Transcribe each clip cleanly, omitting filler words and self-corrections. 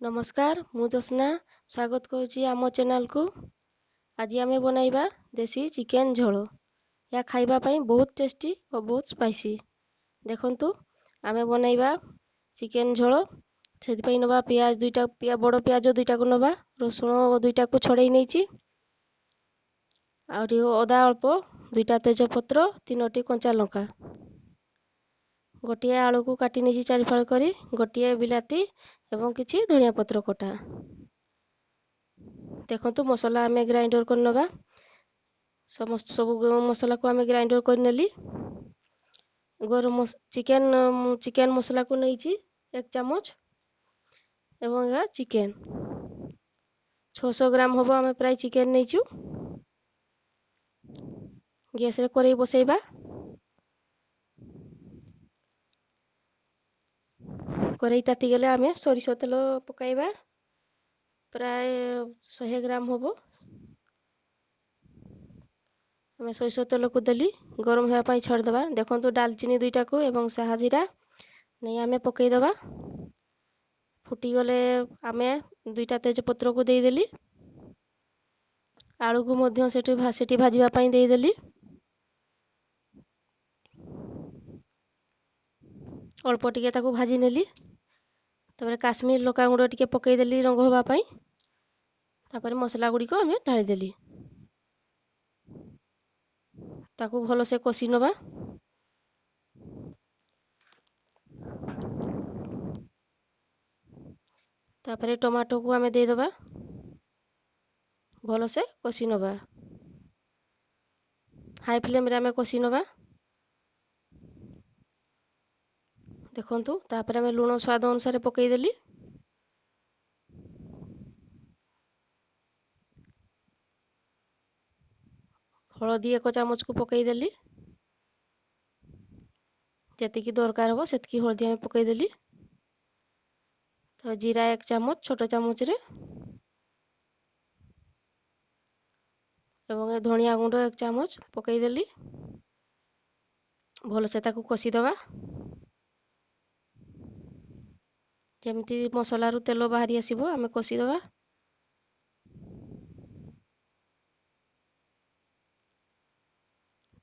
ନମସ୍କାର, ମୁଁ ଜୋସ୍ନା ସ୍ୱାଗତ କରୁଛି ଆମ ଚ୍ୟାନେଲକୁ। ଆଜି ଆମେ ବନାଇବା ଦେଶୀ ଚିକେନ୍ ଝୋଳ। ଏହା ଖାଇବା ପାଇଁ ବହୁତ ଟେଷ୍ଟି ଓ ବହୁତ ସ୍ପାଇସି। ଦେଖନ୍ତୁ, ଆମେ ବନାଇବା ଚିକେନ୍ ଝୋଳ। ସେଥିପାଇଁ ନେବା ପିଆଜ ଦୁଇଟା, ବଡ଼ ପିଆଜ ଦୁଇଟାକୁ ନେବା, ରସୁଣ ଦୁଇଟାକୁ ଛଡ଼େଇ ନେଇଛି, ଆଉ ଟିକେ ଅଦା ଅଳ୍ପ, ଦୁଇଟା ତେଜପତ୍ର, ତିନୋଟି କଞ୍ଚା ଲଙ୍କା, ଗୋଟିଏ ଆଳୁକୁ କାଟି ନେଇଛି ଚାରି ଫାଳ କରି, ଗୋଟିଏ ବିଲାତି ଏବଂ କିଛି ଧନିଆ ପତ୍ର କଟା। ଦେଖନ୍ତୁ, ମସଲା ଆମେ ଗ୍ରାଇଣ୍ଡର କରିନେବା। ସମସ୍ତ ସବୁ ମସଲାକୁ ଆମେ ଗ୍ରାଇଣ୍ଡର କରିନେଲି। ଗରମ ଚିକେନ୍ ମସଲାକୁ ନେଇଛି 1 ଚାମଚ ଏବଂ ଏହା ଚିକେନ୍ 600 ଗ୍ରାମ ହେବ ଆମେ ପ୍ରାୟ ଚିକେନ୍ ନେଇଛୁ। ଗ୍ୟାସରେ କରେଇ ବସେଇବା। କରେଇ ତାତିଗଲେ ଆମେ ସୋରିଷ ତେଲ ପକାଇବା, ପ୍ରାୟ 100 ଗ୍ରାମ ହେବ। ଆମେ ସୋରିଷ ତେଲକୁ ଦେଲି, ଗରମ ହେବା ପାଇଁ ଛାଡ଼ିଦେବା। ଦେଖନ୍ତୁ, ଡାଲଚିନି ଦୁଇଟାକୁ ଏବଂ ସାହା ଜିରା ନେଇ ଆମେ ପକାଇଦେବା। ଫୁଟିଗଲେ ଆମେ ଦୁଇଟା ତେଜପତ୍ରକୁ ଦେଇଦେଲି। ଆଳୁକୁ ମଧ୍ୟ ସେଠି ଭାଜିବା ପାଇଁ ଦେଇଦେଲି। ଅଳ୍ପ ଟିକେ ତାକୁ ଭାଜି ନେଲି। ତାପରେ କାଶ୍ମୀର ଲଙ୍କା ଗୁଣ୍ଡ ଟିକେ ପକାଇଦେଲି ରଙ୍ଗ ହେବା ପାଇଁ। ତାପରେ ମସଲା ଗୁଡ଼ିକ ଆମେ ଢାଳିଦେଲି। ତାକୁ ଭଲସେ କଷି ନେବା। ତାପରେ ଟମାଟୋକୁ ଆମେ ଦେଇଦେବା, ଭଲସେ କଷି ନେବା। ହାଇ ଫ୍ଲେମ୍ରେ ଆମେ କଷି ନେବା। ଦେଖନ୍ତୁ, ତାପରେ ଆମେ ଲୁଣ ସ୍ୱାଦ ଅନୁସାରେ ପକାଇଦେଲି। ହଳଦୀ 1 ଚାମଚକୁ ପକାଇଦେଲି। ଯେତିକି ଦରକାର ହେବ ସେତିକି ହଳଦୀ ଆମେ ପକାଇଦେଲି। ତ ଜିରା 1 ଚାମଚ ଛୋଟ ଚାମଚରେ ଏବଂ ଧନିଆ ଗୁଣ୍ଡ 1 ଚାମଚ ପକାଇଦେଲି। ଭଲସେ ତାକୁ କଷିଦେବା, ଯେମିତି ମସଲାରୁ ତେଲ ବାହାରି ଆସିବ ଆମେ କଷିଦେବା।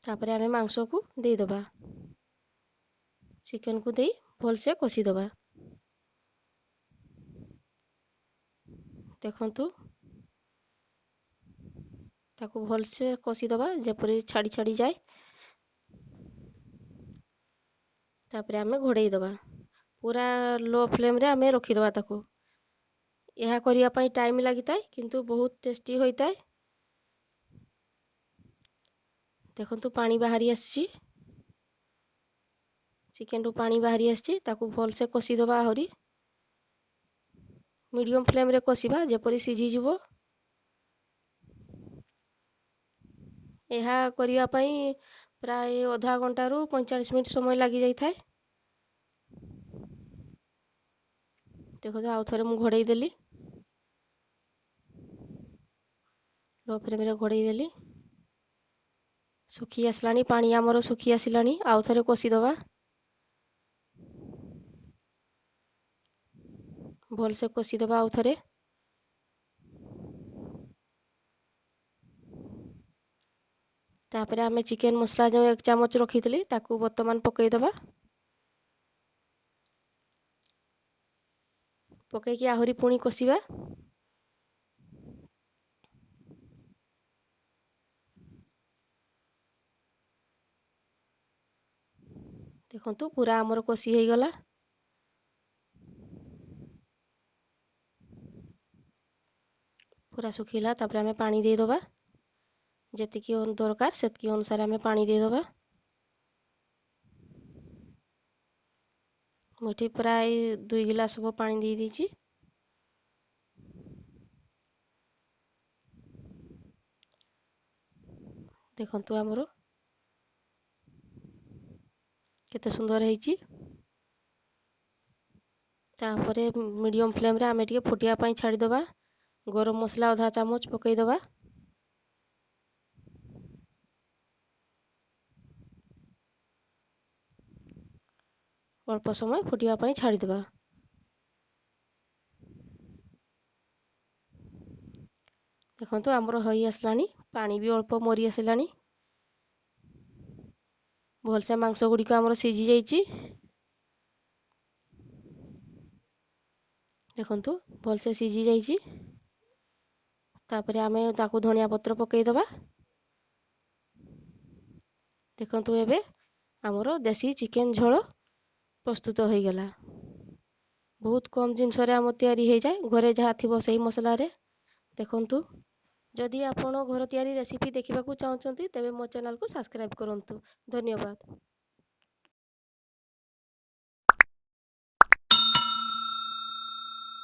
ତାପରେ ଆମେ ମାଂସକୁ ଦେଇଦେବା। ଚିକେନକୁ ଦେଇ ଭଲସେ କଷିଦେବା। ଦେଖନ୍ତୁ, ତାକୁ ଭଲସେ କଷିଦେବା ଯେପରି ଛାଡ଼ି ଛାଡ଼ି ଯାଏ। ତାପରେ ଆମେ ଘୋଡ଼େଇ ଦେବା, ପୁରା ଲୋ ଫ୍ଲେମ୍ରେ ଆମେ ରଖିଦେବା ତାକୁ। ଏହା କରିବା ପାଇଁ ଟାଇମ୍ ଲାଗିଥାଏ, କିନ୍ତୁ ବହୁତ ଟେଷ୍ଟି ହୋଇଥାଏ। ଦେଖନ୍ତୁ, ପାଣି ବାହାରି ଆସିଛି, ଚିକେନରୁ ପାଣି ବାହାରି ଆସିଛି। ତାକୁ ଭଲସେ କଷିଦେବା, ଆହୁରି ମିଡ଼ିୟମ୍ ଫ୍ଲେମ୍ରେ କଷିବା ଯେପରି ସିଝିଯିବ। ଏହା କରିବା ପାଇଁ ପ୍ରାୟ ଅଧା ଘଣ୍ଟାରୁ 45 ମିନିଟ୍ ସମୟ ଲାଗିଯାଇଥାଏ। ଦେଖନ୍ତୁ, ଆଉ ଥରେ ମୁଁ ଘୋଡ଼େଇ ଦେଲି, ଲୋ ଫ୍ଲେମ୍ରେ ଘୋଡ଼େଇ ଦେଲି। ଶୁଖି ଆସିଲାଣି, ପାଣି ଆମର ଶୁଖି ଆସିଲାଣି। ଆଉ ଥରେ କଷିଦେବା, ଭଲସେ କଷିଦେବା ଆଉ ଥରେ। ତାପରେ ଆମେ ଚିକେନ୍ ମସଲା ଯେଉଁ 1 ଚାମଚ ରଖିଥିଲି ତାକୁ ବର୍ତ୍ତମାନ ପକାଇଦେବା। ପକାଇକି ଆହୁରି ପୁଣି କଷିବା। ଦେଖନ୍ତୁ, ପୁରା ଆମର କଷି ହେଇଗଲା। ପୁରା ଶୁଖିଲା। ତାପରେ ଆମେ ପାଣି ଦେଇଦେବା, ଯେତିକି ଦରକାର ସେତିକି ଅନୁସାରେ ଆମେ ପାଣି ଦେଇଦେବା। ମୁଁ ଏଠି ପ୍ରାୟ 2 ଗିଲାସ ହେବ ପାଣି ଦେଇଦେଇଛି। ଦେଖନ୍ତୁ, ଆମର କେତେ ସୁନ୍ଦର ହେଇଛି। ତାପରେ ମିଡ଼ିୟମ୍ ଫ୍ଲେମ୍ରେ ଆମେ ଟିକେ ଫୁଟିବା ପାଇଁ ଛାଡ଼ିଦେବା। ଗରମ ମସଲା ଅଧା ଚାମଚ ପକାଇଦେବା। ଅଳ୍ପ ସମୟ ଫୁଟିବା ପାଇଁ ଛାଡ଼ିଦେବା। ଦେଖନ୍ତୁ, ଆମର ହୋଇ ଆସିଲାଣି, ପାଣି ବି ଅଳ୍ପ ମରି ଆସିଲାଣି। ଭଲସେ ମାଂସ ଗୁଡ଼ିକ ଆମର ସିଝି ଯାଇଛି। ଦେଖନ୍ତୁ, ଭଲସେ ସିଝି ଯାଇଛି। ତାପରେ ଆମେ ତାକୁ ଧନିଆ ପତ୍ର ପକାଇଦେବା। ଦେଖନ୍ତୁ, ଏବେ ଆମର ଦେଶୀ ଚିକେନ୍ ଝୋଳ ପ୍ରସ୍ତୁତ ହୋଇଗଲା। ବହୁତ କମ୍ ଜିନିଷରେ ଆମ ତିଆରି ହେଇଯାଏ, ଘରେ ଯାହା ଥିବ ସେଇ ମସଲାରେ। ଦେଖନ୍ତୁ, ଯଦି ଆପଣ ଘର ତିଆରି ରେସିପି ଦେଖିବାକୁ ଚାହୁଁଛନ୍ତି, ତେବେ ମୋ ଚ୍ୟାନେଲକୁ ସବସ୍କ୍ରାଇବ୍ କରନ୍ତୁ। ଧନ୍ୟବାଦ।